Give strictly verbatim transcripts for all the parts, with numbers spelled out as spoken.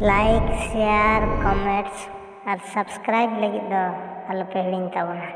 Like, share, comments ᱟᱨ subscribe ᱞᱟᱹᱜᱤᱫ ᱫᱚ ᱟᱞᱚᱯᱮ ᱦᱤᱲᱤᱧ ᱛᱟᱵᱚᱱᱟ᱾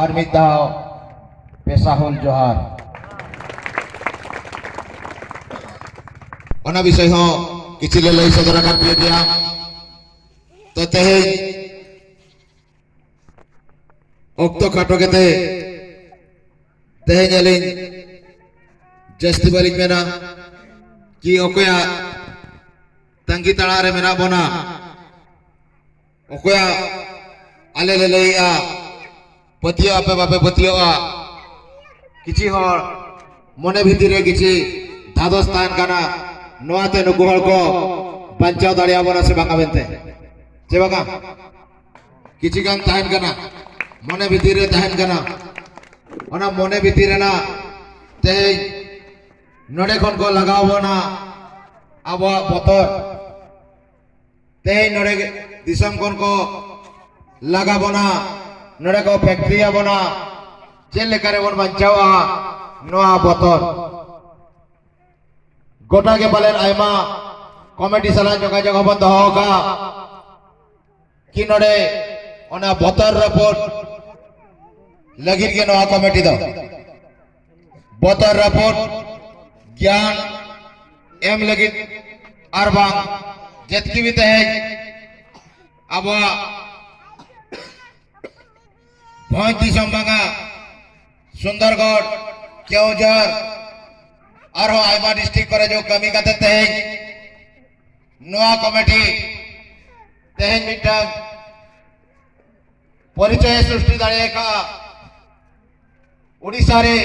ᱟᱨ ᱢᱤᱫ ᱫᱷᱟᱣ ᱯᱮᱥᱟ ᱦᱩᱞ ᱡᱚᱦᱟᱨ᱾ ᱚᱱᱟ ᱵᱤᱥᱚᱭ ᱦᱚᱸ ᱠᱤᱪᱷᱤ ᱞᱮ ᱞᱟᱹᱭ ᱥᱚᱫᱚᱨ ᱟᱠᱟᱫ ᱯᱮᱭᱟ᱾ ᱛᱚ ᱛᱮᱦᱮᱧ ᱚᱠᱛᱚ ᱠᱷᱟᱴᱚ ᱜᱮᱛᱮ ᱛᱮᱦᱮᱧ ᱟᱹᱞᱤᱧ ᱡᱟᱹᱥᱛᱤ ᱵᱟᱹᱞᱤᱧ ᱢᱮᱱᱟ ᱠᱤ ᱚᱠᱚᱭᱟᱜ ᱛᱟᱺᱜᱤ ᱛᱟᱲᱟᱜ ᱨᱮ ᱢᱮᱱᱟᱜ ᱵᱚᱱᱟ, ᱚᱠᱚᱭᱟᱜ ᱟᱞᱮ ᱞᱮ ᱞᱟᱹᱭᱮᱜᱼᱟ, ᱯᱟᱹᱛᱭᱟᱹᱜ ᱟᱯᱮ ᱵᱟᱯᱮ ᱯᱟᱹᱛᱭᱟᱹᱜᱼᱟ᱾ ᱠᱤᱪᱷᱤ ᱦᱚᱲ ᱢᱚᱱᱮ ᱵᱷᱤᱛᱤᱨ ᱨᱮ ᱠᱤᱪᱷᱤ ᱫᱷᱟᱫᱚᱥ ᱛᱟᱦᱮᱱ ᱠᱟᱱᱟ, ᱱᱚᱣᱟᱛᱮ ᱱᱩᱠᱩ ᱦᱚᱲ ᱠᱚ ᱵᱟᱧᱪᱟᱣ ᱫᱟᱲᱮᱭᱟᱵᱚᱱᱟ ᱥᱮ ᱵᱟᱝᱟ ᱢᱮᱱᱛᱮ, ᱪᱮ ᱵᱟᱝᱟ? ᱠᱤᱪᱷᱤ ᱜᱟᱱ ᱛᱟᱦᱮᱱ ᱠᱟᱱᱟ, ᱢᱚᱱᱮ ᱵᱷᱤᱛᱤᱨ ᱨᱮ ᱛᱟᱦᱮᱱ ᱠᱟᱱᱟ᱾ ᱚᱱᱟ ᱢᱚᱱᱮ ᱵᱷᱤᱛᱤᱨ ᱨᱮᱱᱟᱜ ᱛᱮᱦᱮᱧ ᱱᱚᱰᱮ ᱠᱷᱚᱱ ᱠᱚ ᱞᱟᱜᱟᱣ ᱵᱚᱱᱟ ᱟᱵᱚᱣᱟᱜ ᱵᱚᱛᱚᱨ᱾ ᱛᱮᱦᱮᱧ ᱱᱚᱰᱮ ᱫᱤᱥᱚᱢ ᱠᱷᱚᱱ ᱠᱚ ᱞᱟᱜᱟ ᱵᱚᱱᱟ, ᱱᱚᱰᱮ ᱠᱚ ᱯᱷᱮᱠᱴᱨᱤ ᱟᱵᱚᱱᱟ, ᱪᱮᱫ ᱞᱮᱠᱟ ᱨᱮᱵᱚᱱ ᱵᱟᱧᱪᱟᱣᱟ ᱱᱚᱣᱟ ᱵᱚᱛᱚᱨ? ᱜᱚᱴᱟ ᱜᱮ ᱯᱟᱞᱮᱱ ᱟᱭᱢᱟ ᱠᱚᱢᱤᱴᱤ ᱥᱟᱞᱟᱜ ᱡᱳᱜᱟᱡᱳᱜᱽ ᱦᱚᱸᱵᱚᱱ ᱫᱚᱦᱚ ᱟᱠᱟᱫᱼᱟ ᱠᱤ ᱱᱚᱰᱮ ᱚᱱᱟ ᱵᱚᱛᱚᱨ ᱨᱟᱹᱯᱩᱫ ᱞᱟᱹᱜᱤᱫ ᱜᱮ ᱱᱚᱣᱟ ᱠᱚᱢᱤᱴᱤ ᱫᱚ᱾ ᱵᱚᱛᱚᱨ ᱨᱟᱹᱯᱩᱫ ᱜᱮᱭᱟᱱ ᱮᱢ ᱞᱟᱹᱜᱤᱫ ᱟᱨ ᱵᱟᱝ ᱡᱮᱛᱠᱤ ᱵᱤ ᱛᱮᱦᱮᱧ ᱟᱵᱚᱣᱟᱜ ᱵᱷᱚᱸᱡᱽ ᱫᱤᱥᱚᱢ ᱵᱟᱝᱟ, ᱥᱩᱱᱫᱚᱨᱜᱚᱲ, ᱠᱮᱣᱡᱷᱚᱨ, ᱟᱨᱦᱚᱸ ᱟᱭᱢᱟ ᱰᱤᱥᱴᱨᱤᱠᱴ ᱠᱚᱨᱮ ᱡᱚ ᱠᱟᱹᱢᱤ ᱠᱟᱛᱮ ᱛᱮᱦᱮᱧ ᱱᱚᱣᱟ ᱠᱚᱢᱤᱴᱤ ᱛᱮᱦᱮᱧ ᱢᱤᱫᱴᱟᱝ ᱯᱚᱨᱤᱪᱚᱭ ᱮ ᱥᱨᱤᱥᱴᱤ ᱫᱟᱲᱮ ᱟᱠᱟᱫᱼᱟ᱾ ᱳᱰᱤᱥᱟ ᱨᱮ,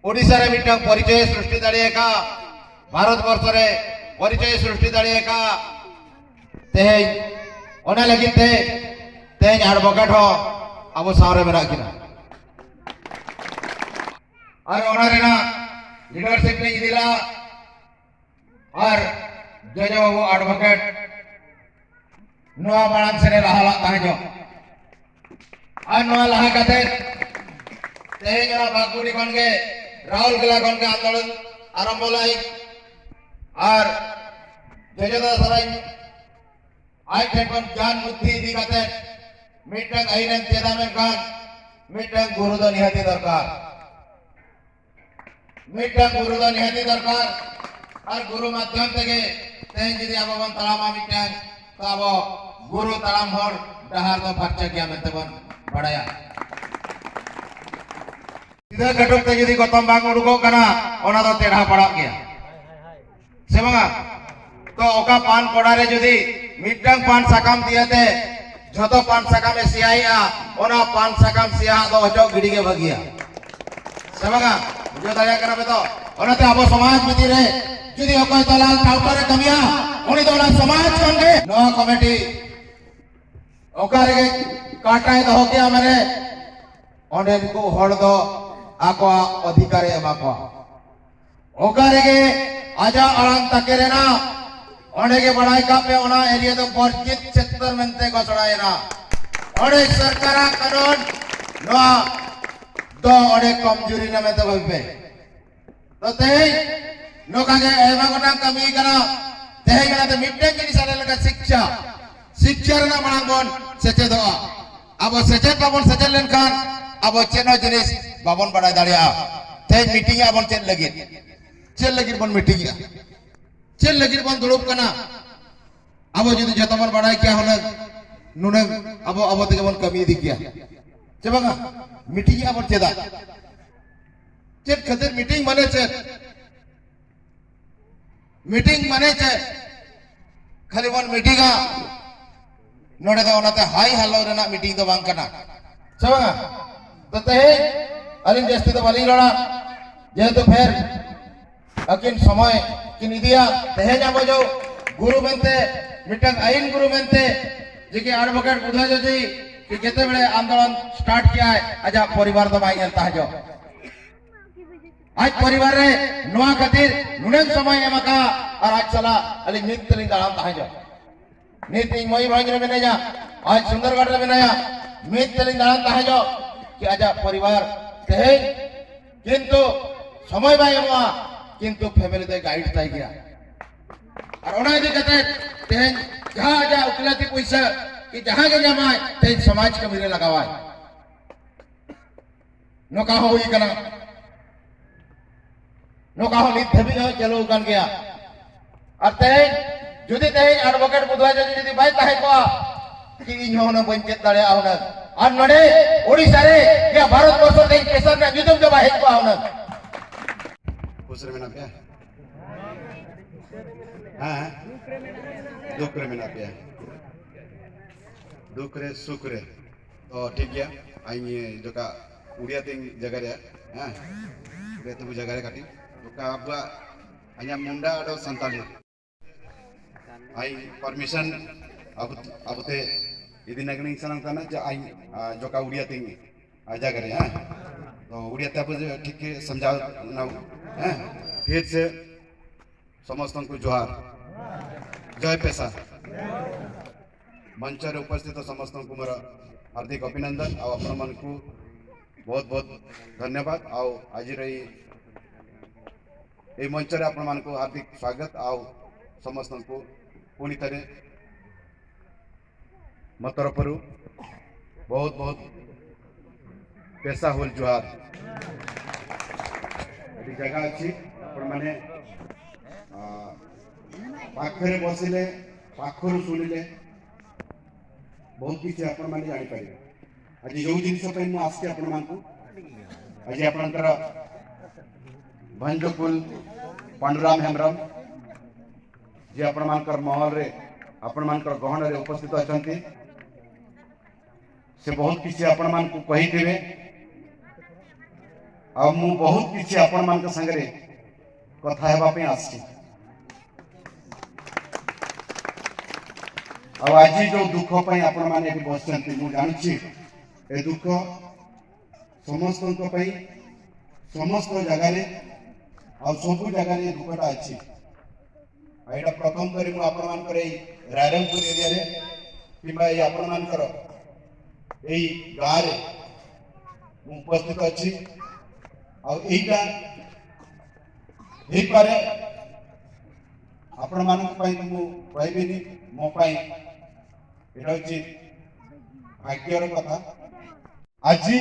ᱳᱰᱤᱥᱟ ᱨᱮ ᱢᱤᱫᱴᱟᱝ ᱯᱚᱨᱤᱪᱚᱭ ᱮ ᱥᱨᱤᱥᱴᱤ ᱫᱟᱲᱮ ᱟᱠᱟᱫᱼᱟ, ᱵᱷᱟᱨᱚᱛ ᱵᱚᱨᱥᱚ ᱨᱮ ᱯᱚᱨᱤᱪᱚᱭ ᱮ ᱥᱨᱤᱥᱴᱤ ᱫᱟᱲᱮ ᱟᱠᱟᱫᱼᱟ᱾ ᱛᱮᱦᱮᱧ ᱚᱱᱟ ᱞᱟᱹᱜᱤᱫ ᱛᱮ ᱛᱮᱦᱮᱧ ᱮᱰᱵᱷᱚᱠᱮᱴ ᱦᱚᱸ ᱟᱵᱚ ᱥᱟᱶ ᱨᱮ ᱢᱮᱱᱟᱜ ᱠᱤᱱᱟ᱾ ᱟᱨ ᱚᱱᱟ ᱨᱮᱱᱟᱜ ᱞᱤᱰᱟᱨᱥᱤᱯ ᱞᱤᱧ ᱤᱫᱤ ᱞᱟᱜᱼᱟ᱾ ᱟᱨ ᱡᱚᱡᱚ ᱵᱟᱹᱵᱩ ᱮᱰᱵᱷᱚᱠᱮᱴ ᱱᱚᱣᱟ ᱢᱟᱲᱟᱝ ᱥᱮᱫ ᱮ ᱞᱟᱦᱟ ᱞᱟᱜ ᱛᱟᱦᱮᱸ ᱡᱚᱜ᱾ ᱟᱨ ᱱᱚᱣᱟ ᱞᱟᱦᱟ ᱠᱟᱛᱮ ᱛᱮᱦᱮᱧ ᱚᱱᱟ ᱵᱟᱜᱽᱢᱩᱱᱰᱤ ᱠᱷᱚᱱ ᱜᱮ ᱨᱟᱦᱩᱞ ᱠᱮᱞᱟ ᱠᱷᱚᱱ ᱜᱮ ᱟᱱᱫᱳᱞᱚᱱ ᱟᱨᱟᱢᱵᱷᱚ ᱞᱟᱹᱜᱤᱫ ᱟᱨ ᱡᱚᱡᱚ ᱫᱟᱫᱟ ᱥᱟᱞᱟᱜ ᱟᱡ ᱴᱷᱮᱱ ᱠᱷᱚᱱ ᱜᱮᱭᱟᱱ ᱵᱩᱫᱽᱫᱷᱤ ᱤᱫᱤ ᱠᱟᱛᱮ ᱢᱤᱫᱴᱟᱝ ᱟᱹᱭᱤᱱ ᱮᱢ ᱪᱮᱫᱟ, ᱢᱮᱱᱠᱷᱟᱱ ᱢᱤᱫᱴᱟᱝ ᱜᱩᱨᱩ ᱫᱚ ᱱᱤᱦᱟᱹᱛᱤ ᱫᱚᱨᱠᱟᱨ᱾ ᱢᱤᱫᱴᱟᱝ ᱜᱩᱨᱩ ᱫᱚ ᱱᱤᱦᱟᱹᱛᱤ ᱫᱚᱨᱠᱟᱨ᱾ ᱟᱨ ᱜᱩᱨᱩ ᱢᱟᱫᱽᱫᱷᱚᱢ ᱛᱮᱜᱮ ᱛᱮᱦᱮᱧ ᱡᱩᱫᱤ ᱟᱵᱚ ᱵᱚᱱ ᱛᱟᱲᱟᱢᱟ ᱢᱤᱫᱴᱟᱝ, ᱛᱚ ᱟᱵᱚ ᱜᱩᱨᱩ ᱛᱟᱲᱟᱢ ᱦᱚᱨ ᱰᱟᱦᱟᱨ ᱫᱚ ᱯᱷᱟᱨᱪᱟ ᱜᱮᱭᱟ ᱢᱮᱱᱛᱮ ᱵᱚᱱ ᱵᱟᱲᱟᱭᱟ᱾ ᱥᱤᱫᱷᱟᱹ ᱠᱟᱹᱴᱩᱵ ᱛᱮ ᱡᱩᱫᱤ ᱜᱚᱛᱚᱢ ᱵᱟᱝ ᱩᱰᱩᱠᱚᱜ ᱠᱟᱱᱟ, ᱚᱱᱟ ᱫᱚ ᱛᱮᱲᱦᱟ ᱯᱟᱲᱟᱜ ᱜᱮᱭᱟ, ᱥᱮ ᱵᱟᱝᱟ? ᱛᱚ ᱚᱠᱟ ᱯᱟᱱ ᱠᱚᱲᱟ ᱨᱮ ᱡᱩᱫᱤ ᱢᱤᱫᱴᱟᱝ ᱯᱟᱱ ᱥᱟᱠᱟᱢ ᱫᱤᱭᱟᱹᱛᱮ ᱡᱷᱚᱛᱚ ᱯᱟᱱ ᱥᱟᱠᱟᱢᱮ ᱥᱮᱭᱟᱭᱮᱜᱼᱟ, ᱚᱱᱟ ᱯᱟᱱ ᱥᱟᱠᱟᱢ ᱥᱮᱭᱟᱜ ᱫᱚ ᱚᱪᱚᱜ ᱜᱤᱰᱤ ᱜᱮ ᱵᱷᱟᱹᱜᱤᱭᱟ, ᱥᱮ ᱵᱟᱝᱟ? ᱵᱩᱡᱷᱟᱹᱣ ᱫᱟᱲᱮᱭᱟᱜ ᱠᱟᱱᱟ ᱯᱮ ᱛᱚ? ᱚᱱᱟᱛᱮ ᱟᱵᱚ ᱥᱚᱢᱟᱡᱽ ᱵᱷᱤᱛᱤᱨ ᱨᱮ ᱡᱩᱫᱤ ᱚᱠᱚᱭ ᱫᱟᱞᱟᱞ ᱴᱟᱣᱴᱟᱨᱮ ᱠᱟᱹᱢᱤᱭᱟ, ᱩᱱᱤ ᱫᱚ ᱚᱱᱟ ᱥᱚᱢᱟᱡᱽ ᱠᱷᱚᱱ ᱜᱮ᱾ ᱱᱚᱣᱟ ᱠᱚᱢᱤᱴᱤ ᱚᱠᱟ ᱨᱮᱜᱮ ᱠᱟᱴᱟᱭ ᱫᱚᱦᱚ ᱠᱮᱜᱼᱟ, ᱢᱟᱱᱮ ᱚᱸᱰᱮ ᱱᱩᱠᱩ ᱦᱚᱲ ᱫᱚ ᱟᱠᱚᱣᱟᱜ ᱚᱫᱷᱤᱠᱟᱨᱮ ᱮᱢᱟ ᱠᱚᱣᱟ᱾ ᱚᱠᱟ ᱨᱮᱜᱮ ᱟᱡᱟᱜ ᱟᱲᱟᱝ ᱛᱟᱠᱮᱨ ᱮᱱᱟ, ᱚᱸᱰᱮ ᱜᱮ ᱵᱟᱲᱟᱭ ᱠᱟᱜ ᱯᱮ, ᱚᱱᱟ ᱮᱨᱤᱭᱟ ᱫᱚ ᱵᱚᱨᱡᱤᱛ ᱪᱷᱮᱛᱨᱚ ᱢᱮᱱᱛᱮ ᱜᱷᱳᱥᱚᱱᱟᱭᱮᱱᱟ᱾ ᱚᱸᱰᱮ ᱥᱚᱨᱠᱟᱨᱟᱜ ᱠᱟᱹᱱᱩᱱ ᱱᱚᱣᱟ ᱫᱚ ᱚᱸᱰᱮ ᱠᱚᱢᱡᱩᱨᱤ ᱮᱱᱟ ᱢᱮᱱᱛᱮ ᱵᱷᱟᱵᱤ ᱯᱮ᱾ ᱛᱚ ᱛᱮᱦᱮᱧ ᱱᱚᱝᱠᱟ ᱜᱮ ᱟᱭᱢᱟ ᱜᱚᱴᱟᱝ ᱠᱟᱹᱢᱤ ᱠᱟᱱᱟ᱾ ᱛᱮᱦᱮᱧ ᱚᱱᱟᱛᱮ ᱢᱤᱫᱴᱮᱱ ᱡᱤᱱᱤᱥ ᱟᱞᱮ ᱞᱮᱠᱟ ᱥᱤᱠᱪᱷᱟ, ᱥᱤᱠᱪᱷᱟ ᱨᱮᱱᱟᱜ ᱢᱟᱲᱟᱝ ᱵᱚᱱ ᱥᱮᱪᱮᱫᱚᱜᱼᱟ᱾ ᱟᱵᱚ ᱥᱮᱪᱮᱫ ᱵᱟᱵᱚᱱ ᱥᱮᱪᱮᱫ ᱞᱮᱱᱠᱷᱟᱱ ᱟᱵᱚ ᱪᱮᱫ ᱦᱚᱸ ᱡᱤᱱᱤᱥ ᱵᱟᱵᱚᱱ ᱵᱟᱲᱟᱭ ᱫᱟᱲᱮᱭᱟᱜᱼᱟ᱾ ᱛᱮᱦᱮᱧ ᱢᱤᱴᱤᱝ ᱮᱜᱼᱟ ᱵᱚᱱ ᱪᱮᱫ ᱞᱟᱹᱜᱤᱫ? ᱪᱮᱫ ᱞᱟᱹᱜᱤᱫ ᱵᱚᱱ ᱢᱤᱴᱤᱝ ᱮᱜᱼᱟ? ᱪᱮᱫ ᱞᱟᱹᱜᱤᱫ ᱵᱚᱱ ᱫᱩᱲᱩᱵ ᱠᱟᱱᱟ? ᱟᱵᱚ ᱡᱩᱫᱤ ᱡᱚᱛᱚ ᱵᱚᱱ ᱵᱟᱲᱟᱭ ᱠᱮᱭᱟ ᱦᱩᱱᱟᱹᱝ, ᱱᱩᱱᱟᱹᱝ ᱟᱵᱚ ᱟᱵᱚ ᱛᱮᱜᱮ ᱵᱚᱱ ᱠᱟᱹᱢᱤ ᱤᱫᱤ ᱠᱮᱭᱟ, ᱥᱮ ᱵᱟᱝᱟ? ᱢᱤᱴᱤᱝ ᱮᱜᱼᱟ ᱵᱚᱱ ᱪᱮᱫᱟᱜ? ᱪᱮᱫ ᱠᱷᱟᱹᱛᱤᱨ ᱢᱤᱴᱤᱝ ᱢᱟᱱᱮ ᱪᱮᱫ? ᱢᱤᱴᱤᱝ ᱢᱟᱱᱮ ᱪᱮᱫ? ᱠᱷᱟᱹᱞᱤ ᱵᱚᱱ ᱢᱤᱴᱤᱝᱟ ᱱᱚᱰᱮ ᱫᱚ, ᱚᱱᱟᱛᱮ ᱦᱟᱭ ᱦᱟᱞᱚ ᱨᱮᱱᱟᱜ ᱢᱤᱴᱤᱝ ᱫᱚ ᱵᱟᱝ ᱠᱟᱱᱟ, ᱥᱮ ᱵᱟᱝᱟ? ᱛᱚ ᱛᱮᱦᱮᱧ ᱟᱹᱞᱤᱧ ᱡᱟᱹᱥᱛᱤ ᱫᱚ ᱵᱟᱹᱞᱤᱧ ᱨᱚᱲᱟ, ᱡᱮᱦᱮᱛᱩ ᱯᱷᱮᱨ ᱟᱹᱠᱤᱱ ᱥᱚᱢᱚᱭ ᱠᱤᱱ ᱤᱫᱤᱭᱟ᱾ ᱛᱮᱦᱮᱧ ᱟᱵᱚ ᱡᱚ ᱜᱩᱨᱩ ᱢᱮᱱᱛᱮ, ᱢᱤᱫᱴᱟᱝ ᱟᱹᱭᱤᱱ ᱜᱩᱨᱩ ᱢᱮᱱᱛᱮ ᱡᱮᱠᱤ ᱮᱰᱵᱷᱚᱠᱮᱴ ᱵᱩᱫᱷᱟ ᱡᱚᱫᱤ ᱠᱤ ᱡᱮᱛᱮ ᱵᱮᱲᱮ ᱟᱱᱫᱳᱞᱚᱱ ᱥᱴᱟᱨᱴ ᱠᱮᱜᱼᱟᱭ, ᱟᱡᱟᱜ ᱯᱚᱨᱤᱵᱟᱨ ᱫᱚ ᱵᱟᱭ ᱧᱮᱞ ᱛᱟᱦᱮᱸ ᱡᱚ᱾ ᱟᱡ ᱯᱚᱨᱤᱵᱟᱨ ᱨᱮ ᱱᱚᱣᱟ ᱠᱷᱟᱹᱛᱤᱨ ᱱᱩᱱᱟᱹᱝ ᱥᱚᱢᱚᱭ ᱮᱢ ᱟᱠᱟᱫ ᱟᱨ ᱟᱡ ᱥᱟᱞᱟᱜ ᱟᱹᱞᱤᱧ ᱢᱤᱫ ᱛᱮᱞᱤᱧ ᱫᱟᱬᱟᱱ ᱛᱟᱦᱮᱸ ᱡᱚ᱾ ᱱᱤᱛ ᱤᱧ ᱢᱚᱭᱩᱨᱵᱷᱚᱸᱡᱽ ᱨᱮ ᱢᱮᱱᱟᱧᱟ, ᱟᱡ ᱥᱩᱱᱫᱚᱨᱜᱚᱲ ᱨᱮ ᱢᱮᱱᱟᱭᱟ, ᱢᱤᱫ ᱛᱮᱞᱤᱧ ᱫᱟᱬᱟᱱ ᱛᱟᱦᱮᱸ ᱡᱚ᱾ ᱠᱤ ᱟᱡᱟᱜ ᱯᱚᱨᱤᱵᱟᱨ ᱛᱮᱦᱮᱧ ᱠᱤᱱᱛᱩ ᱥᱚᱢᱚᱭ ᱵᱟᱭ ᱮᱢᱚᱜᱼᱟ, ᱠᱤᱱᱛᱩ ᱯᱷᱮᱢᱮᱞᱤ ᱫᱚᱭ ᱜᱟᱭᱤᱰ ᱛᱟᱭ ᱜᱮᱭᱟ᱾ ᱟᱨ ᱚᱱᱟ ᱤᱫᱤ ᱠᱟᱛᱮ ᱛᱮᱦᱮᱧ ᱡᱟᱦᱟᱸ ᱟᱡᱟᱜ ᱩᱠᱤᱞᱟᱹᱛᱤ ᱯᱩᱭᱥᱟᱹ ᱡᱟᱦᱟᱸ ᱜᱮ ᱧᱟᱢᱟᱭ, ᱛᱮᱦᱮᱧ ᱥᱚᱢᱟᱡᱽ ᱠᱟᱹᱢᱤ ᱨᱮ ᱞᱟᱜᱟᱣᱟᱭ᱾ ᱱᱚᱝᱠᱟ ᱦᱚᱸ ᱦᱩᱭ ᱠᱟᱱᱟ, ᱱᱚᱝᱠᱟ ᱦᱚᱸ ᱱᱤᱛ ᱫᱷᱟᱹᱵᱤᱡ ᱦᱚᱸ ᱪᱟᱹᱞᱩ ᱟᱠᱟᱱ ᱜᱮᱭᱟ᱾ ᱟᱨ ᱛᱮᱦᱮᱧ ᱡᱩᱫᱤ ᱛᱮᱦᱮᱧ advocate ᱵᱩᱫᱷᱣᱟ ᱡᱚᱫᱤ ᱡᱩᱫᱤ ᱵᱟᱭ ᱛᱟᱦᱮᱸ ᱠᱚᱜᱼᱟ, ᱠᱤ ᱤᱧ ᱦᱚᱸ ᱦᱩᱱᱟᱹᱝ ᱵᱟᱹᱧ ᱪᱮᱫ ᱫᱟᱲᱮᱭᱟᱜᱼᱟ ᱦᱩᱱᱟᱹᱝ᱾ ᱟᱨ ᱱᱚᱰᱮ ᱳᱰᱤᱥᱟ ᱨᱮ ᱭᱟ ᱵᱷᱟᱨᱚᱛ ᱵᱚᱨᱥᱚ ᱨᱮ ᱛᱮᱦᱮᱧ ᱯᱮᱥᱟ ᱨᱮᱱᱟᱜ ᱧᱩᱛᱩᱢ ᱜᱮ ᱵᱟᱭ ᱦᱮᱡ ᱠᱚᱜᱼᱟ ᱦᱩᱱᱟᱹᱝ᱾ ᱠᱷᱩᱥ ᱨᱮ ᱢᱮᱱᱟᱜ ᱯᱮᱭᱟ? ᱦᱮᱸ? ᱫᱩᱠ ᱨᱮ ᱢᱮᱱᱟᱜ ᱯᱮᱭᱟ? ᱫᱩᱠ ᱨᱮ, ᱥᱩᱠ ᱨᱮ᱾ ᱛᱚ, ᱴᱷᱤᱠ ᱜᱮᱭᱟ᱾ ᱟᱹᱧ ᱡᱚᱠᱟ ᱩᱲᱤᱭᱟ ᱛᱤᱧ ᱡᱟᱭᱜᱟ ᱨᱮ, ᱦᱮᱸ? ᱩᱲᱤᱭᱟ ᱛᱤᱧ ᱡᱟᱭᱜᱟ ᱨᱮ ᱠᱟᱹᱴᱤᱡ᱾ ᱡᱚᱠᱟ ᱟᱵᱚᱣᱟᱜ ᱟᱧᱟ ᱢᱩᱱᱰᱟ ᱟᱨ ᱥᱟᱱᱛᱟᱲᱤ᱾ ᱟᱹᱧ permission ᱟᱵᱚ, ᱟᱵᱚᱛᱮ ᱤᱫᱤ ᱱᱟᱜᱽᱱᱤᱧ ᱥᱟᱱᱟᱢ ᱠᱟᱱᱟ ᱡᱮ ᱟᱹᱧ, ᱟ, ᱡᱚᱠᱟ ᱩᱲᱤᱭᱟ ᱛᱤᱧ, ᱟ, ᱡᱟᱭᱜᱟ ᱨᱮ, ᱦᱮᱸ? ᱛᱚ, ᱩᱲᱤᱭᱟ ᱛᱮ ᱟᱵᱚ ᱡᱮ ᱴᱷᱤᱠ ᱥᱚᱢᱡᱷᱟᱣ ᱱᱟ, ᱦᱮᱸ? ᱯᱷᱤᱨ ᱥᱮ ସମସ୍ତଙ୍କୁ ଜୁହାର। ଜୟ ପେଶା। ମଞ୍ଚରେ ଉପସ୍ଥିତ ସମସ୍ତଙ୍କୁ ମୋର ହାର୍ଦ୍ଦିକ ଅଭିନନ୍ଦନ ଆଉ ଆପଣମାନଙ୍କୁ ବହୁତ ବହୁତ ଧନ୍ୟବାଦ। ଆଉ ଆଜିର ଏଇ, ଏଇ ମଞ୍ଚରେ ଆପଣମାନଙ୍କୁ ହାର୍ଦ୍ଦିକ ସ୍ୱାଗତ। ଆଉ ସମସ୍ତଙ୍କୁ ପୁଣି ଥରେ ମୋ ତରଫରୁ ବହୁତ ବହୁତ ପେଶା ହୁଲ ଜୁହାର। ଏଠି ଜାଗା ଅଛି, ଆପଣମାନେ, ଆ, ପାଖରେ ବସିଲେ, ପାଖରୁ ଶୁଣିଲେ ବହୁତ କିଛି ଆପଣମାନେ ଜାଣିପାରିବେ। ଆଜି ଯୋଉ ଜିନିଷ ପାଇଁ ମୁଁ ଆସିଛି ଆପଣମାନଙ୍କୁ, ଆଜି ଆପଣଙ୍କର ଭଞ୍ଜକୁଲ ପାଣ୍ଡୁରାମ ହେମ୍ରମ, ଯିଏ ଆପଣମାନଙ୍କର ମହଲରେ, ଆପଣମାନଙ୍କର ଗହଣରେ ଉପସ୍ଥିତ ଅଛନ୍ତି, ସେ ବହୁତ କିଛି ଆପଣମାନଙ୍କୁ କହିଥିବେ। ଆଉ ମୁଁ ବହୁତ କିଛି ଆପଣମାନଙ୍କ ସାଙ୍ଗରେ କଥା ହେବା ପାଇଁ ଆସିଛି। ଆଉ ଆଜି ଯୋଉ ଦୁଃଖ ପାଇଁ ଆପଣମାନେ ଏଠି ବସିଛନ୍ତି, ମୁଁ ଜାଣୁଛି ଏ ଦୁଃଖ ସମସ୍ତଙ୍କ ପାଇଁ, ସମସ୍ତ ଜାଗାରେ, ଆଉ ସବୁ ଜାଗାରେ ଏ ଦୁଃଖଟା ଅଛି। ଆଉ ଏଇଟା ପ୍ରଥମ କରି ମୁଁ ଆପଣମାନଙ୍କର ଏଇ ରାଇରଙ୍ଗପୁର ଏରିଆରେ କିମ୍ବା ଏଇ ଆପଣମାନଙ୍କର ଏଇ ଗାଁରେ ମୁଁ ଉପସ୍ଥିତ ଅଛି। ଆଉ ଏଇଟା ହେଇପାରେ ଆପଣମାନଙ୍କ ପାଇଁ ତ ମୁଁ କହିବିନି, ମୋ ପାଇଁ ଏଇଟା ହଉଛି ଭାଗ୍ୟର କଥା। ଆଜି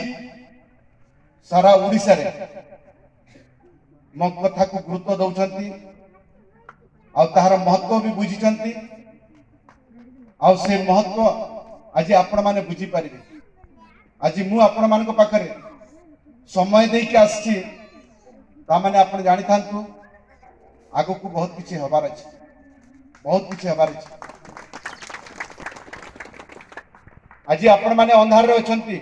ସାରା ଓଡ଼ିଶାରେ ମୋ କଥାକୁ ଗୁରୁତ୍ୱ ଦେଉଛନ୍ତି, ଆଉ ତାହାର ମହତ୍ତ୍ୱ ବି ବୁଝିଛନ୍ତି। ଆଉ ସେ ମହତ୍ତ୍ୱ ଆଜି ଆପଣମାନେ ବୁଝିପାରିବେ। ଆଜି ମୁଁ ଆପଣମାନଙ୍କ ପାଖରେ ସମୟ ଦେଇକି ଆସିଛି, ତାମାନେ ଆପଣ ଜାଣିଥାନ୍ତୁ, ଆଗକୁ ବହୁତ କିଛି ହେବାର ଅଛି, ବହୁତ କିଛି ହେବାର ଅଛି। ଆଜି ଆପଣମାନେ ଅନ୍ଧାରରେ ଅଛନ୍ତି,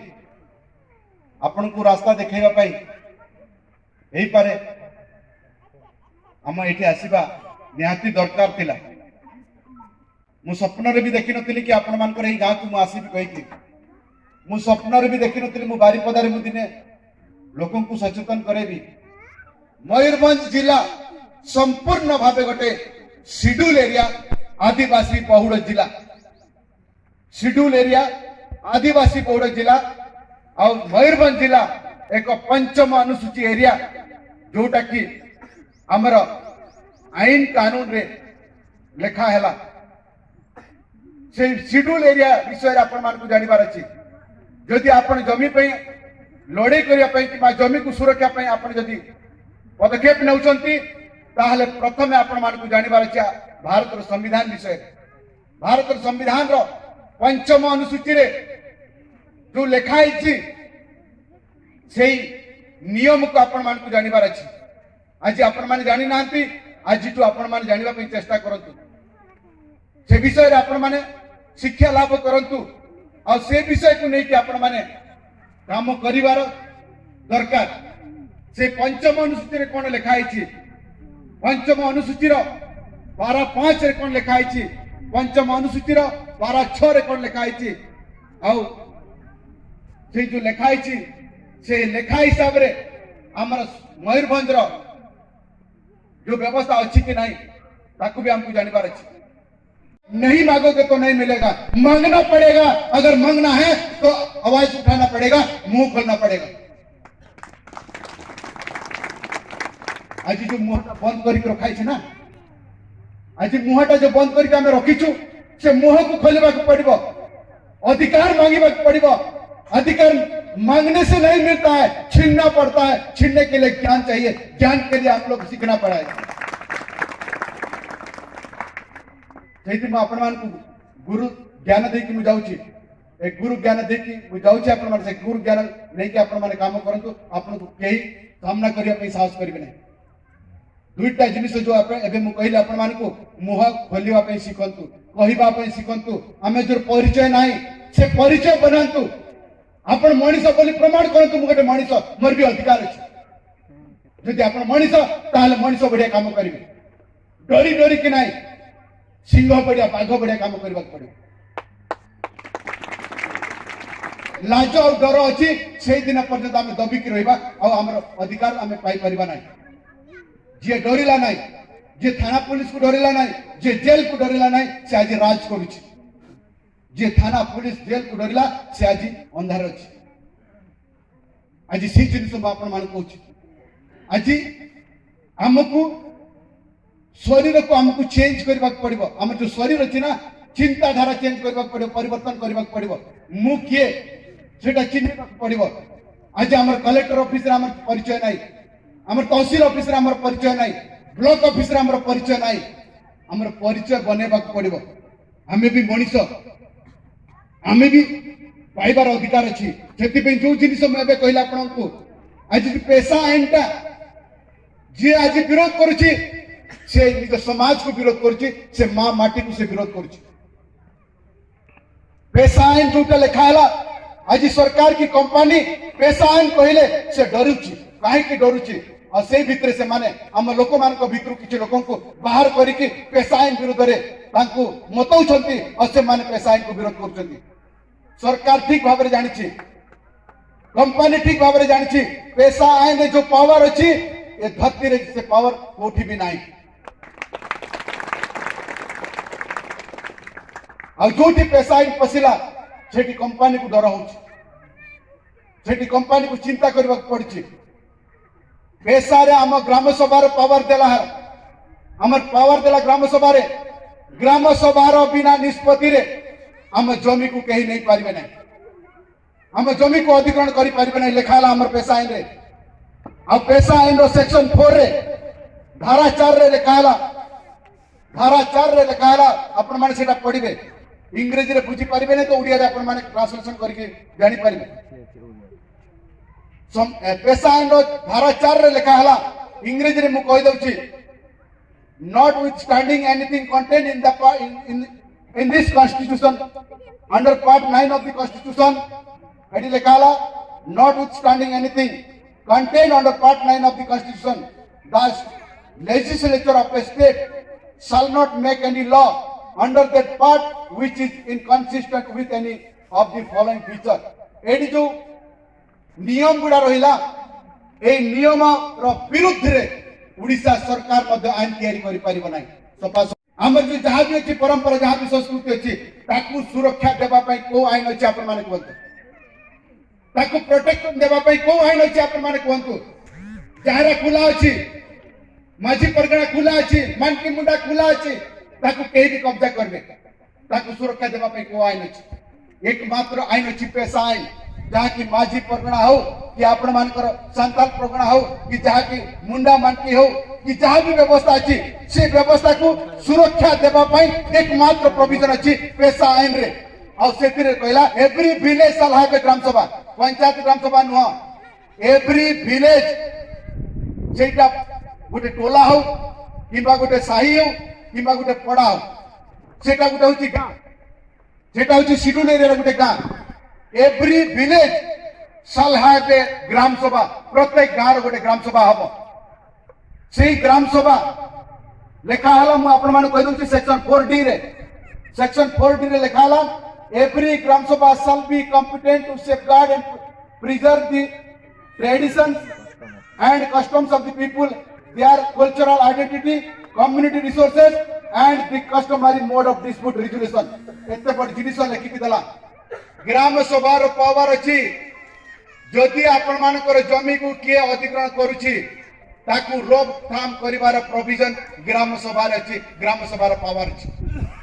ଆପଣଙ୍କୁ ରାସ୍ତା ଦେଖାଇବା ପାଇଁ ହେଇପାରେ ଆମ ଏଠି ଆସିବା ନିହାତି ଦରକାର ଥିଲା। ମୁଁ ସ୍ୱପ୍ନରେ ବି ଦେଖିନଥିଲି କି ଆପଣମାନଙ୍କର ଏଇ ଗାଁକୁ ମୁଁ ଆସିବି କହିକି। ମୁଁ ସ୍ୱପ୍ନରେ ବି ଦେଖିନଥିଲି ମୁଁ ବାରିପଦାରେ ମୁଁ ଦିନେ ଲୋକଙ୍କୁ ସଚେତନ କରେଇବି। ମୟୂରଭଞ୍ଜ ଜିଲ୍ଲା ସମ୍ପୂର୍ଣ୍ଣ ଭାବେ ଗୋଟେ ସିଡ୍ୟୁଲ ଏରିଆ, ଆଦିବାସୀ ବହୁଳ ଜିଲ୍ଲା। ସିଡ୍ୟୁଲ ଏରିଆ, ଆଦିବାସୀ ବହୁଳ ଜିଲ୍ଲା, ଆଉ ମୟୂରଭଞ୍ଜ ଜିଲ୍ଲା ଏକ ପଞ୍ଚମ ଅନୁସୂଚୀ ଏରିଆ, ଯୋଉଟା କି ଆମର ଆଇନ କାନୁନରେ ଲେଖା ହେଲା। ସେଇ ସିଡ୍ୟୁଲ ଏରିଆ ବିଷୟରେ ଆପଣମାନଙ୍କୁ ଜାଣିବାର ଅଛି। ଯଦି ଆପଣ ଜମି ପାଇଁ ଲଢ଼େଇ କରିବା ପାଇଁ କିମ୍ବା ଜମିକୁ ସୁରକ୍ଷା ପାଇଁ ଆପଣ ଯଦି ପଦକ୍ଷେପ ନେଉଛନ୍ତି, ତାହେଲେ ପ୍ରଥମେ ଆପଣମାନଙ୍କୁ ଜାଣିବାର ଅଛି ଆ-, ଭାରତର ସମ୍ବିଧାନ ବିଷୟରେ। ଭାରତର ସମ୍ବିଧାନର ପଞ୍ଚମ ଅନୁସୂଚୀରେ ଯୋଉ ଲେଖା ହେଇଛି, ସେଇ ନିୟମକୁ ଆପଣମାନଙ୍କୁ ଜାଣିବାର ଅଛି। ଆଜି ଆପଣମାନେ ଜାଣିନାହାନ୍ତି, ଆଜିଠୁ ଆପଣମାନେ ଜାଣିବା ପାଇଁ ଚେଷ୍ଟା କରନ୍ତୁ। ସେ ବିଷୟରେ ଆପଣମାନେ ଶିକ୍ଷା ଲାଭ କରନ୍ତୁ, ଆଉ ସେ ବିଷୟକୁ ନେଇକି ଆପଣମାନେ କାମ କରିବାର ଦରକାର। ସେ ପଞ୍ଚମ ଅନୁସୂଚୀରେ କ'ଣ ଲେଖା ହେଇଛି, ପଞ୍ଚମ ଅନୁସୂଚୀର ବାର ପାଞ୍ଚରେ କ'ଣ ଲେଖା ହେଇଛି, ପଞ୍ଚମ ଅନୁସୂଚୀର ବାର ଛଅରେ କ'ଣ ଲେଖା ହେଇଛି, ଆଉ ସେଇ ଯୋଉ ଲେଖା ହେଇଛି, ସେ ଲେଖା ହିସାବରେ ଆମର ମୟୂରଭଞ୍ଜର ଯୋଉ ବ୍ୟବସ୍ଥା ଅଛି କି ନାହିଁ, ତାକୁ ବି ଆମକୁ ଜାଣିବାର ଅଛି। नहीं मांगोगे तो नहीं मिलेगा, मांगना पड़ेगा। अगर मांगना है तो आवाज उठाना पड़ेगा, मुंह खोलना पड़ेगा। ଆଜି ଯୋଉ ମୁହଁଟା ବନ୍ଦ କରିକି ରଖା ହେଇଛି ନା, ଆଜି ମୁହଁଟା ଯୋଉ ବନ୍ଦ କରିକି ଆମେ ରଖିଛୁ, ସେ ମୁହଁକୁ ଖୋଲିବାକୁ ପଡିବ, ଅଧିକାର ମାଗିବାକୁ ପଡିବ। अधिकार मांगने से नहीं मिलता है, छीनना पड़ता है। छीनने के लिए ज्ञान चाहिए, ज्ञान के लिए आप लोग सीखना पड़ेगा। ସେଇଠି ମୁଁ ଆପଣମାନଙ୍କୁ ଗୁରୁ ଜ୍ଞାନ ଦେଇକି ମୁଁ ଯାଉଛି। ଏ ଗୁରୁ ଜ୍ଞାନ ଦେଇକି ମୁଁ ଯାଉଛି, ଆପଣମାନେ ସେ ଗୁରୁ ଜ୍ଞାନ ନେଇକି ଆପଣମାନେ କାମ କରନ୍ତୁ। ଆପଣଙ୍କୁ କେହି ସାମ୍ନା କରିବା ପାଇଁ ସାହସ କରିବେ ନାହିଁ। ଦୁଇଟା ଜିନିଷ ଯୋଉ ଆପଣ, ଏବେ ମୁଁ କହିଲି ଆପଣମାନଙ୍କୁ, ମୁହଁ ଖୋଲିବା ପାଇଁ ଶିଖନ୍ତୁ, କହିବା ପାଇଁ ଶିଖନ୍ତୁ। ଆମେ ଯୋଉ ପରିଚୟ ନାହିଁ, ସେ ପରିଚୟ ବନାନ୍ତୁ। ଆପଣ ମଣିଷ ବୋଲି ପ୍ରମାଣ କରନ୍ତୁ, ମୁଁ ଗୋଟେ ମଣିଷ, ମୋର ବି ଅଧିକାର ଅଛି। ଯଦି ଆପଣ ମଣିଷ, ତାହେଲେ ମଣିଷ ଭଳିଆ କାମ କରିବେ, ଡରି ଡରି କି ନାହିଁ, ସିଂହ ଭଳିଆ, ବାଘ ଭଳିଆ କାମ କରିବାକୁ ପଡିବ। ଲାଜ ଆଉ ଡର ଅଛି, ସେଇଦିନ ପର୍ଯ୍ୟନ୍ତ ଆମେ ଦବିକି ରହିବା, ଆଉ ଆମର ଅଧିକାର ଆମେ ପାଇପାରିବା ନାହିଁ। ଯିଏ ଡରିଲା ନାହିଁ, ଯିଏ ଥାନା ପୁଲିସକୁ ଡରିଲା ନାହିଁ, ଯିଏ ଜେଲକୁ ଡରିଲା ନାହିଁ, ସେ ଆଜି ରାଜ କରୁଛି। ଯିଏ ଥାନା ପୁଲିସ ଜେଲକୁ ଡରିଲା, ସେ ଆଜି ଅନ୍ଧାର ଅଛି। ଆଜି ସେଇ ଜିନିଷ ମୁଁ ଆପଣମାନଙ୍କୁ କହୁଛି। ଆଜି ଆମକୁ, ଶରୀରକୁ ଆମକୁ ଚେଞ୍ଜ କରିବାକୁ ପଡିବ। ଆମର ଯୋଉ ଶରୀର ଅଛି ନା, ଚିନ୍ତାଧାରା ଚେଞ୍ଜ କରିବାକୁ ପଡିବ, ପରିବର୍ତ୍ତନ କରିବାକୁ ପଡିବ। ମୁଁ କିଏ, ସେଟା ଚିହ୍ନିବାକୁ ପଡିବ। ଆଜି ଆମର କଲେକ୍ଟର ଅଫିସରେ ଆମର ପରିଚୟ ନାହିଁ, ଆମର ତହସିଲ ଅଫିସରେ ଆମର ପରିଚୟ ନାହିଁ, ବ୍ଲକ ଅଫିସରେ ଆମର ପରିଚୟ ନାହିଁ। ଆମର ପରିଚୟ ବନେଇବାକୁ ପଡିବ। ଆମେ ବି ମଣିଷ, ଆମେ ବି ପାଇବାର ଅଧିକାର ଅଛି। ସେଥିପାଇଁ ଯୋଉ ଜିନିଷ ମୁଁ ଏବେ କହିଲି ଆପଣଙ୍କୁ, ଆଜି ଯଦି ପେସା ଆଇନଟା ଯିଏ ଆଜି ବିରୋଧ କରୁଛି, ସେ ନିଜ ସମାଜକୁ ବିରୋଧ କରୁଛି, ସେ ମା ମାଟିକୁ ସେ ବିରୋଧ କରୁଛି। ପେସା ଆଇନ ଯୋଉଟା ଲେଖା ହେଲା, ଆଜି ସରକାର କି କମ୍ପାନୀ ପେସା ଆଇନ କହିଲେ ସେ ଡରୁଛି। କାହିଁକି ଡରୁଛି? ଆଉ ସେଇ ଭିତରେ ସେମାନେ ଆମ ଲୋକମାନଙ୍କ ଭିତରୁ କିଛି ଲୋକଙ୍କୁ ବାହାର କରିକି ପେସା ଆଇନ ବିରୁଦ୍ଧରେ ତାଙ୍କୁ ମତଉଛନ୍ତି, ଆଉ ସେମାନେ ପେସା ଆଇନକୁ ବିରୋଧ କରୁଛନ୍ତି। ସରକାର ଠିକ ଭାବରେ ଜାଣିଛି, କମ୍ପାନୀ ଠିକ ଭାବରେ ଜାଣିଛି, ପେସା ଆଇନରେ ଯୋଉ ପାୱାର ଅଛି, ଏ ଧରતીରେ ସେ ପାୱାର କୋଉଠି ବି ନାହିଁ। ଆଉ ଯୋଉଠି ପେସା ଆଇନ ପଶିଲା, ସେଠି କମ୍ପାନୀକୁ ଡର ହଉଛି, ସେଠି କମ୍ପାନୀକୁ ଚିନ୍ତା କରିବାକୁ ପଡିଛି। ପେସାରେ ଆମ ଗ୍ରାମ ସଭାର ପାୱାର ଦେଲା, ଆମର ପାୱାର ଦେଲା ଗ୍ରାମ ସଭାରେ। ଗ୍ରାମ ସଭାର ବିନା ନିଷ୍ପତ୍ତିରେ ଆମ ଜମିକୁ କେହି ନେଇପାରିବେ ନାହିଁ। ଆମ ଜମିକୁ ଅଧିଗ୍ରହଣ କରିପାରିବେ ନାହିଁ, ଲେଖା ହେଲା ଆମର ପେସା ଆଇନରେ। ଆଉ ପେସା ଆଇନର ସେକ୍ସନ ଫୋର ରେ, ଧାରା ଚାରି ରେ ଲେଖା ହେଲା, ଧାରା ଚାରି ରେ ଲେଖା ହେଲା, ଆପଣମାନେ ସେଇଟା ପଢିବେ। ଇଂରେଜୀରେ ବୁଝିପାରିବେ ନାହିଁ ତ ଓଡ଼ିଆରେ ଆପଣମାନେ ଟ୍ରାନ୍ସଲେସନ କରିକି ଜାଣିପାରିବେ। ସମ- ଏ, ପେସା ଆଇନର ଧାରା ଚାରି ରେ ଲେଖା ହେଲା, ଇଂରେଜୀରେ ମୁଁ କହିଦେଉଛି, notwithstanding anything contained in the pa- in, in, in this constitution, under part nine of the constitution, ଏଠି ଲେଖା ହେଲା, notwithstanding anything contained under part nine of the constitution, the legislature of a state shall not make any law under that part which is inconsistent with any of the following feature। ଏଠି ଯୋଉ ନିୟମ ଗୁଡ଼ା ରହିଲା, ଏଇ ନିୟମର ବିରୁଦ୍ଧରେ ଓଡ଼ିଶା ସରକାର ମଧ୍ୟ ଆଇନ ତିଆରି କରିପାରିବ ନାହିଁ। ସଫା ଆମର ଯୋଉ ଯାହା ବି ଅଛି ପରମ୍ପରା, ଯାହା ବି ସଂସ୍କୃତି ଅଛି, ତାକୁ ସୁରକ୍ଷା ଦେବା ପାଇଁ କୋଉ ଆଇନ ଅଛି ଆପଣମାନେ କୁହନ୍ତୁ? ତାକୁ ପ୍ରୋଟେକ୍ସନ ଦେବା ପାଇଁ କୋଉ ଆଇନ ଅଛି ଆପଣମାନେ କୁହନ୍ତୁ? ଯାହାର ଖୋଲା ଅଛି, ମାଝୀ ପରଗଣା ଖୋଲା ଅଛି, ମାନକୀ ମୁଣ୍ଡା ଖୋଲା ଅଛି, ତାକୁ କେହି ବି କବ୍ଜା କରିବେ, ତାକୁ ସୁରକ୍ଷା ଦେବା ପାଇଁ କୋଉ ଆଇନ ଅଛି? ଏକମାତ୍ର ଆଇନ ଅଛି ପେସା ଆଇନ, ଯାହାକି ମାଝୀ ପରଗଣା ହଉ କି ଆପଣମାନଙ୍କର ସାନ୍ତାଲ ପରଗଣା ହଉ କି ଯାହାକି ମୁଣ୍ଡା ମାନକୀ ହଉ କି ଯାହା ବି ବ୍ୟବସ୍ଥା ଅଛି, ସେ ବ୍ୟବସ୍ଥାକୁ ସୁରକ୍ଷା ଦେବା ପାଇଁ ଏକମାତ୍ର ପ୍ରୋଭିଜନ ଅଛି ପେସା ଆଇନରେ। ଆଉ ସେଥିରେ କହିଲା, every village shall have a ଗ୍ରାମ ସଭା। ପଞ୍ଚାୟତ ଗ୍ରାମ ସଭା ନୁହଁ, ଏଭ୍ରି ଭିଲେଜ, ସେଇଟା ଗୋଟେ ଟୋଲା ହଉ କିମ୍ବା ଗୋଟେ ସାହି ହଉ କିମ୍ବା ଗୋଟେ ପଡ଼ା ହଉ, ସେଇଟା ଗୋଟେ ହଉଛି ଗାଁ, ସେଇଟା ହଉଛି ସିଡ୍ୟୁଲ ଏରିଆର ଗୋଟେ ଗାଁ। Every village shall have a ଗ୍ରାମ ସଭା। ପ୍ରତ୍ୟେକ ଗାଁର ଗୋଟେ ଗ୍ରାମ ସଭା ହବ। ସେଇ ଗ୍ରାମ ସଭା ଲେଖା ହେଲା, ମୁଁ ଆପଣମାନଙ୍କୁ କହିଦେଉଛି, ସେକ୍ସନ ଫୋର ଡି ରେ, ସେକ୍ସନ ଫୋର ଡି ରେ ଲେଖା ହେଲା, every ଗ୍ରାମ ସଭା shall be competent to safeguard and preserve the traditions and customs of the people, their cultural identity, community resources and the customary mode of dispute resolution। ଏତେ ବଡ଼ ଜିନିଷ ଲେଖିକି ଦେଲା। ଗ୍ରାମ ସଭାର ପାୱାର ଅଛି, ଯଦି ଆପଣମାନଙ୍କର ଜମିକୁ କିଏ ଅଧିଗ୍ରହଣ କରୁଛି, ତାକୁ ରୋକଥାମ କରିବାର ପ୍ରୋଭିଜନ ଗ୍ରାମ ସଭାରେ ଅଛି, ଗ୍ରାମ ସଭାର ପାୱାର ଅଛି,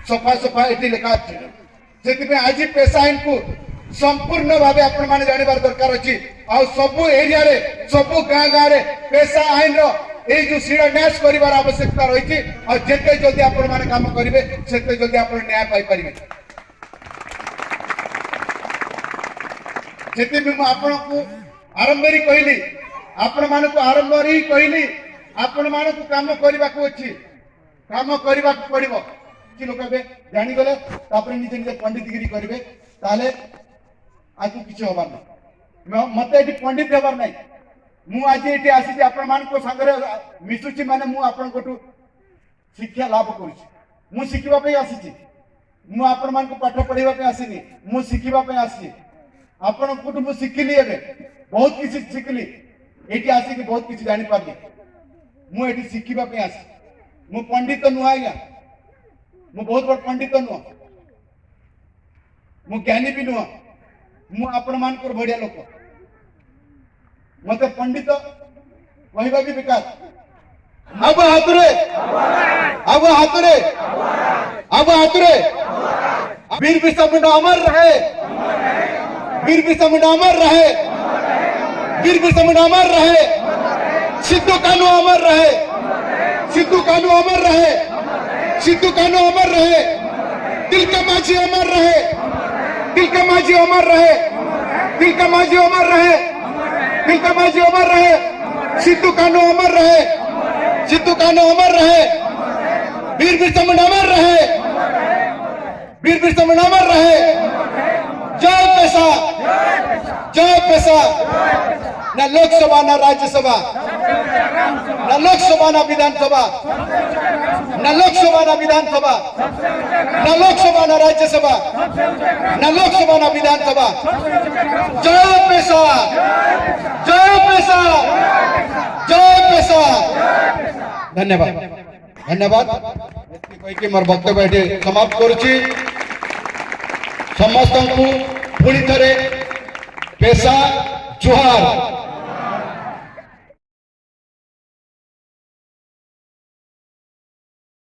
ସଫା ସଫା ଏଠି ଲେଖା ଅଛି। ସେଥିପାଇଁ ଆଜି ପେସା ଆଇନକୁ ସମ୍ପୂର୍ଣ୍ଣ ଭାବେ ଆପଣମାନେ ଜାଣିବାର ଦରକାର ଅଛି। ଆଉ ସବୁ ଏରିଆରେ, ସବୁ ଗାଁ ଗାଁରେ ପେସା ଆଇନର ଏଇ ଯୋଉ ଶିଳାନ୍ୟାସ କରିବାର ଆବଶ୍ୟକତା ରହିଛି। ଆଉ ଯେତେ ଜଲ୍ଦି ଆପଣମାନେ କାମ କରିବେ, ସେତେ ଜଲ୍ଦି ଆପଣ ନ୍ୟାୟ ପାଇପାରିବେ। ସେଥିପାଇଁ ମୁଁ ଆପଣଙ୍କୁ ଆରମ୍ଭରେ କହିଲି, ଆପଣମାନଙ୍କୁ ଆରମ୍ଭରେ ହିଁ କହିଲି, ଆପଣମାନଙ୍କୁ କାମ କରିବାକୁ ଅଛି, କାମ କରିବାକୁ ପଡିବ। କିଛି ଲୋକ ଏବେ ଜାଣିଗଲେ, ତାପରେ ନିଜେ ନିଜେ ପଣ୍ଡିତଗିରି କରିବେ, ତାହେଲେ ଆଗକୁ କିଛି ହବାର ନାହିଁ। ମ- ମତେ ଏଠି ପଣ୍ଡିତ ହେବାର ନାହିଁ। ମୁଁ ଆଜି ଏଠି ଆସିଛି, ଆପଣମାନଙ୍କ ସାଙ୍ଗରେ ମିଶୁଛି, ମାନେ ମୁଁ ଆପଣଙ୍କଠୁ ଶିକ୍ଷା ଲାଭ କରୁଛି। ମୁଁ ଶିଖିବା ପାଇଁ ଆସିଛି। ମୁଁ ଆପଣମାନଙ୍କୁ ପାଠ ପଢିବା ପାଇଁ ଆସିନି, ମୁଁ ଶିଖିବା ପାଇଁ ଆସିଛି। ଆପଣଙ୍କଠୁ ମୁଁ ଶିଖିଲି, ଏବେ ବହୁତ କିଛି ଶିଖିଲି। ଏଠି ଆସିକି ବହୁତ କିଛି ଜାଣିପାରିଲି। ମୁଁ ଏଠି ଶିଖିବା ପାଇଁ ଆସିଛି। ମୁଁ ପଣ୍ଡିତ ନୁହଁ ଆଜ୍ଞା, ମୁଁ ବହୁତ ବଡ଼ ପଣ୍ଡିତ ନୁହଁ, ମୁଁ ଜ୍ଞାନୀ ବି ନୁହଁ। ମୁଁ ଆପଣମାନଙ୍କର ଭଳିଆ ଲୋକ। ମତେ ପଣ୍ଡିତ କହିବା ବି ବେକାର। ଆବ ହାତରେ, ଆବ ହାତରେ, ଆବ ହାତରେ। वीर बिरसा मुंडा अमर रहे, वीर बिरसा मुंडा अमर रहे, वीर बिरसा मुंडा अमर रहे। सिद्धू कान्हू अमर रहे, सिद्धू कान्हू अमर रहे, सिद्धू कान्हू अमर रहे। तिलका मांझी अमर रहे, तिलका मांझी अमर रहे, तिलका मांझी अमर रहे, तिलका मांझी अमर रहे। सिद्धू कान्हू अमर रहे, सिद्धू कान्हू अमर रहे। वीर बिरसा मुंडा अमर रहे, वीर बिरसा मुंडा अमर रहे। जय पेसा, जय पेसा। ना लोकसभा, ना राज्यसभा, ना लोकसभा, ना विधानसभा, ना लोकसभा, ना विधानसभा, ना लोकसभा, ना राज्यसभा, ना लोकसभा, ना विधानसभा। जय पेसा, जय पेसा, जय पेसा। धन्यवाद। धन्यवाद। ଏତିକି କହିକି ମୋର ବକ୍ତବ୍ୟ ଏଠି ସମାପ୍ତ କରୁଛି। ସମସ୍ତଙ୍କୁ ପୁଣି ଥରେ ପେସା ଜୁହାର।